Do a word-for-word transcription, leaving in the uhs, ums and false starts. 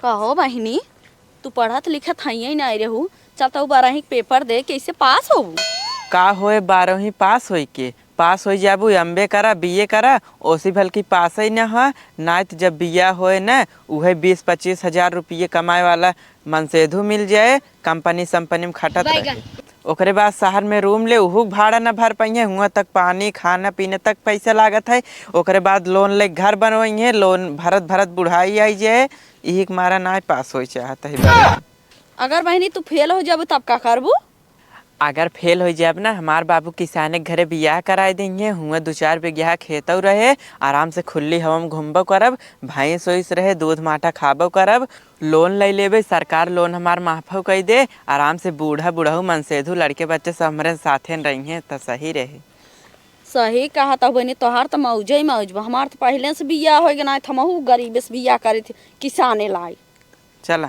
कहो बहिनी, तू पढ़त लिखत हइये नाहीं रहू, चल तउ बारही के पेपर दे, कइसे पास होबू? का होए, बारहवीं पास होई के? पास होई जाबू, एमबे करा, बीए करा, ओसी भल की पास ही न ह, नाहीं त जब बियाह होए न, उहे बीस पच्चीस हजार रुपये कमाए वाला मनसेधू मिल जाए, कंपनी संपनी में खटत रहे। ओकरे बाद शहर में रूम ले, उहू के भाड़ा न भर पइहें, हुआं तक पानी, खाना पीना तक पैसा लागत है। ओकरे बाद लोन ले घर बनवइहें, लोन भरत भरत बुढ़ाई आई जाए, इही के मारा नाहीं पास होई चाहत है। अगर बहिनी तू फेल हो जाबू तब का करबू? अगर फेल हो जाब ना, हमार बाबू किसाने के घरे बियाह कराए देंगे, हुआं दू चार बिगहा खेतौ रहे, आराम से खुली हवा में घूमबो करब, भैंस वैंस रहे, दूध माठा खाबो करब, लोन ले लेबे, सरकार लोन हमार माफो कई दे, आराम से बूढ़ा बुढ़ऊ मनसेधू लड़के बच्चे सब हमरे साथे रहिहें त सही रहे। सही कहा तहु बहिनी, तोहार त मौजे ही मौज बा, हमार त पहिले से बियाह होइ गए, नाहीं त हमहू गरीबे से बियाह करे थे, किसाने लाई। चला।